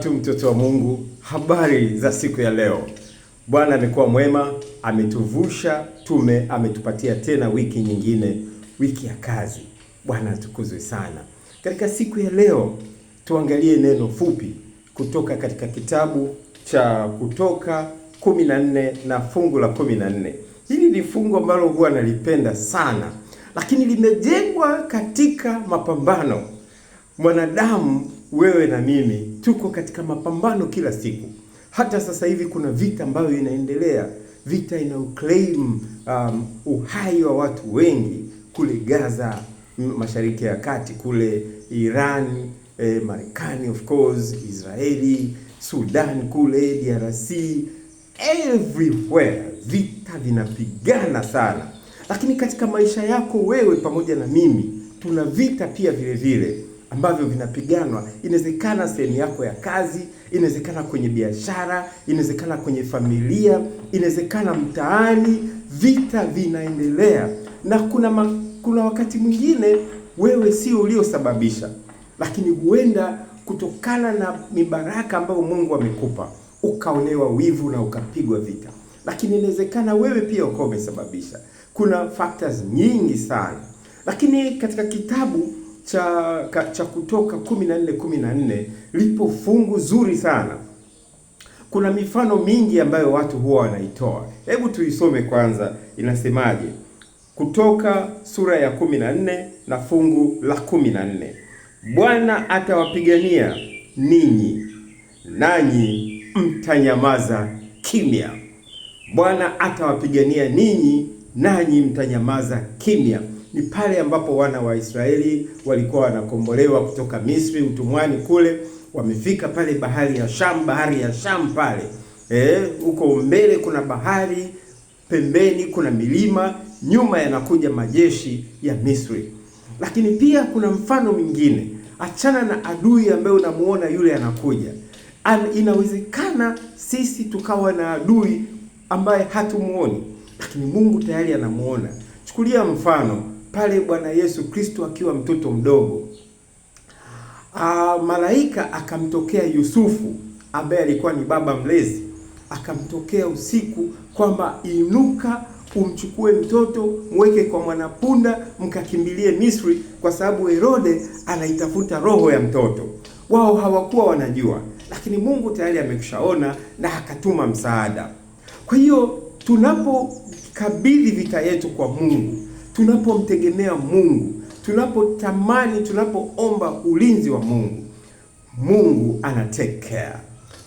Tu mtoto wa Mungu, habari za siku ya leo. Bwana amekuwa mwema, ametuvusha ametupatia tena wiki nyingine, wiki ya kazi. Bwana atukuzwe sana. Katika siku ya leo tuangalie neno fupi kutoka katika kitabu cha Kutoka 14 na fungu la 14. Hili ni fungu ambalo huwa nalipenda sana, lakini limejengwa katika mapambano. Mwanadamu, wewe na mimi tuko katika mapambano kila siku. Hata sasa hivi kuna vita ambayo inaendelea, vita inayoclaim uhai wa watu wengi kule Gaza, Mashariki ya Kati, kule Iran, Marekani of course, Israeli, Sudan kule DRC, everywhere vita vinapigana sana. Lakini katika maisha yako wewe pamoja na mimi tuna vita pia vile vile ambavyo vinapiganwa. Inawezekana sehemu yako ya kazi, inawezekana kwenye biashara, inawezekana kwenye familia, inawezekana mtaani, vita vinaendelea. Na kuna wakati mwingine wewe sio uliosababisha, lakini huenda kutokana na mibaraka ambayo Mungu amekupa ukaonewa wivu na ukapigwa vita. Lakini inawezekana wewe pia ukawa umesababisha. Kuna factors nyingi sana. Lakini katika kitabu cha Kutoka 14:14 lipo fungu zuri sana. Kuna mifano mingi ambayo watu huwa wanaitoa. Hebu tuisome kwanza, inasemaje? Kutoka sura ya 14 na fungu la 14. Bwana atawapigania ninyi, nanyi mtanyamaza kimya. Bwana atawapigania ninyi, nanyi mtanyamaza kimya. Ni pale ambapo wana wa Israeli walikuwa wanakombolewa kutoka Misri, utumwani kule, wamefika pale bahari ya Sham, bahari ya Sham pale. Huko mbele kuna bahari, pembeni kuna milima, nyuma yanakuja majeshi ya Misri. Lakini pia kuna mfano mwingine. Achana na adui ambaye unamuona yule anakuja. Inawezekana sisi tukawa na adui ambaye hatumuoni, lakini Mungu tayari anamuona. Chukulia mfano pale Bwana Yesu Kristo akiwa mtoto mdogo. Malaika akamtokea Yusufu ambaye alikuwa ni baba mlezi, akamtokea usiku kwamba inuka umchukue mtoto mweke kwa mwanapunda mkakimbilie Misri, kwa sababu Herode anaitafuta roho ya mtoto. Wao hawakuwa wanajua, lakini Mungu tayari amekushaona na akatuma msaada. Kwa hiyo tunapokabidhi vita yetu kwa Mungu, tunapomtegemea Mungu, tunapotamani, tunapoomba ulinzi wa Mungu, Mungu ana take care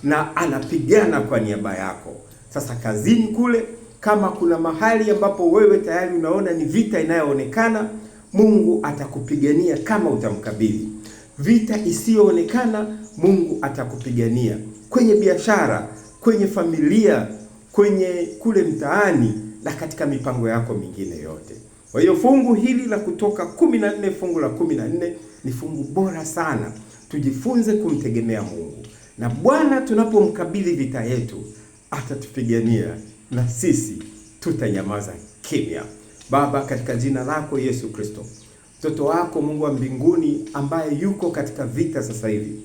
na anapigana kwa niaba yako. Sasa kazini kule, kama kuna mahali ambapo wewe tayari unaona ni vita inayoonekana, Mungu atakupigania kama utamkabidhi. Vita isiyoonekana, Mungu atakupigania. Kwenye biashara, kwenye familia, kwenye kule mtaani na katika mipango yako mingine yote. Kwa hiyo fungu hili la Kutoka 14 fungu la 14 ni fungu bora sana. Tujifunze kumtegemea Mungu. Na Bwana tunapomkabidhi vita yetu, atatupigania na sisi tutanyamaza kimya. Baba, katika jina lako Yesu Kristo, mtoto wako Mungu wa mbinguni ambaye yuko katika vita sasa hivi.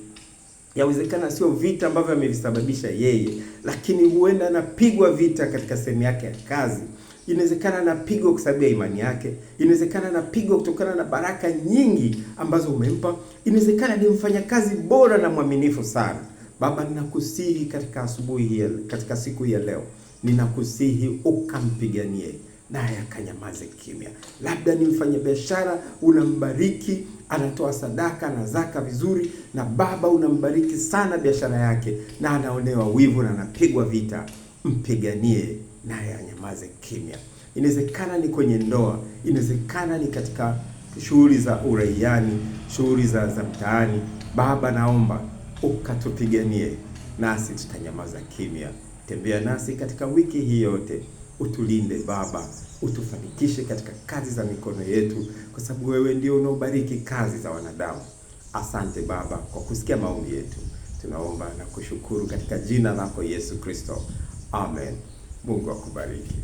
Yawezekana sio vita ambavyo amevisababisha yeye, lakini huenda anapigwa vita katika sehemu yake ya kazi. Inawezekana anapigwa kwa sababu ya imani yake. Inawezekana anapigwa kutokana na baraka nyingi ambazo umempa. Inawezekana ni mfanyakazi bora na mwaminifu sana. Baba, ninakusihi katika asubuhi hii, katika siku hii ya leo, ninakusihi ukampiganie naye akanyamaze kimya. Labda ni mfanyabiashara, unambariki, anatoa sadaka na zaka vizuri, na Baba unambariki sana biashara yake, na anaonewa wivu na anapigwa vita. Mpiganie naye anyamaze kimya. Inawezekana ni kwenye ndoa, inawezekana ni katika shughuli za uraiani, shughuli za mtaani. Baba, naomba ukatupiganie, nasi tutanyamaza kimya. Tembea nasi katika wiki hii yote, utulinde Baba, utufanikishe katika kazi za mikono yetu, kwa sababu wewe ndio unaobariki kazi za wanadamu. Asante Baba kwa kusikia maombi yetu. Tunaomba na kushukuru katika jina lako Yesu Kristo. Amen. Mungu akubariki.